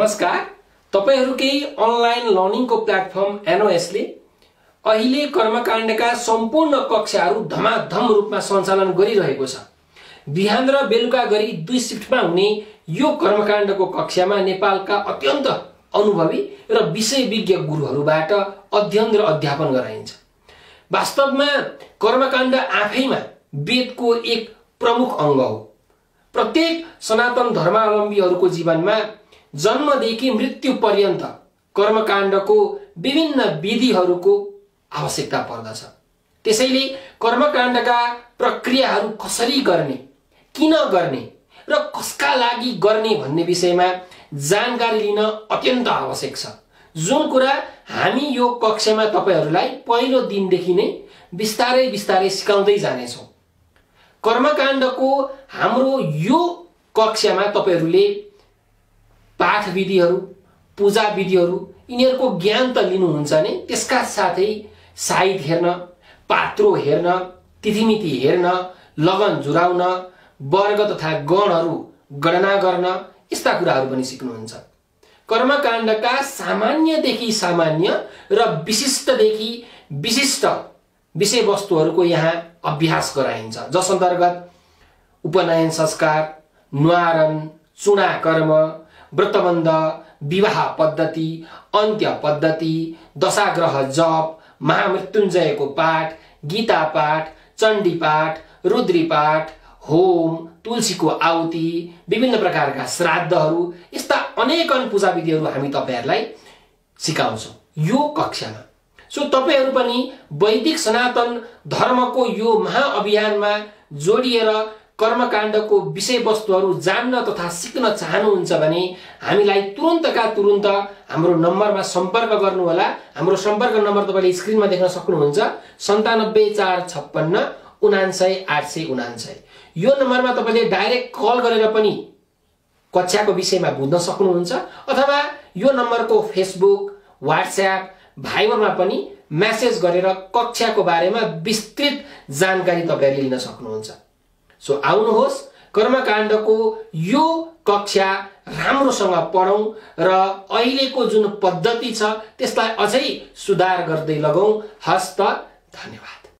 नमस्कार, तपाईहरुकै online लर्निङको platform NOS ले अहिले कर्मकाण्डका सम्पूर्ण कक्षाहरू धमाधम रूपमा सञ्चालन गरिरहेको छ। बिहान र बेलुका गरी 2 शिफ्टमा हुने यो कर्मकाण्डको कक्षामा नेपालका अत्यन्त अनुभवी र विषय विज्ञ गुरुहरूबाट अध्ययन र अध्यापन गराइन्छ। वास्तवमा कर्मकाण्ड आफैमा वेदको एक प्रमुख अंग हो। प्रत्येक सनातन धर्मावलम्बीहरूको जीवनमा जन्मदेखि मृत्यु पर्यन्त कर्मकाण्डको विभिन्न विधिहरूको आवश्यकता पर्दछ। त्यसैले कर्मकाण्डका प्रक्रियाहरू कसरी गर्ने, किन गर्ने र कसका लागि गर्ने भन्ने विषयमा जानकारी लिन अत्यन्त आवश्यक छ। जुन कुरा हामी यो कक्षामा तपाईहरुलाई पहिलो दिनदेखि नै बिस्तारै बिस्तारै सिकाउँदै जानेछौं। कर्मकाण्डको हाम्रो यो कक्षामा तपाईहरुले पाठ विधिहरू, पूजा विधिहरू यिनीहरूको ज्ञान त लिनुहुन्छ नै, त्यसका साथै साहित हेर्न, पात्रो हेर्न, तिथिमिति हेर्न, लगन जुराउन, वर्ग तथा गणहरू गणना गर्न यस्ता कुराहरू पनि सिक्नुहुन्छ। कर्मकाण्डका सामान्यदेखि सामान्य र विशिष्टदेखि विशिष्ट विषयवस्तुहरूको यहाँ अभ्यास गराइन्छ, जस अन्तर्गत उपनयन संस्कार, न्वारन, चुना कर्म, व्रतबन्ध, विवाह पद्धति, अन्त्य पद्धति, दशाग्रह जप, महामृत्युञ्जयको पाठ, गीता पाठ, चण्डी पाठ, रुद्री पाठ, होम, तुलसीको आहुति, विभिन्न प्रकारका श्राद्धहरू, यस्ता अनेकन पूजा विधिहरू हामी तपाईहरुलाई सिकाउँछौं यो कक्षामा। सो तपाईहरु पनि वैदिक सनातन धर्मको यो महाअभियानमा जोडिएर कर्मकाण्डको विषयवस्तुहरू जान्न तथा सिक्न चाहनुहुन्छ भने हामीलाई तुरुन्तका तुरुन्त हाम्रो नम्बरमा सम्पर्क गर्नुहोला। हाम्रो सम्पर्क नम्बर तपाईले स्क्रिनमा देख्न सक्नुहुन्छ, 97456 99899। यो नम्बरमा तपाईले डाइरेक्ट कल गरेर पनि कक्षाको विषयमा बुझ्न सक्नुहुन्छ, अथवा यो नम्बरको फेसबुक, व्हाट्सएप, भाइबरमा पनि मेसेज गरेर कक्षाको बारेमा विस्तृत जानकारी तपाईले लिन सक्नुहुन्छ। सो आउनुहोस्, कर्मकाण्डको यो कक्षा राम्रोसँग पढौं र अहिलेको जुन पद्धति छ त्यसलाई अझै सुधार गर्दै लगौं। हस्त, धन्यवाद।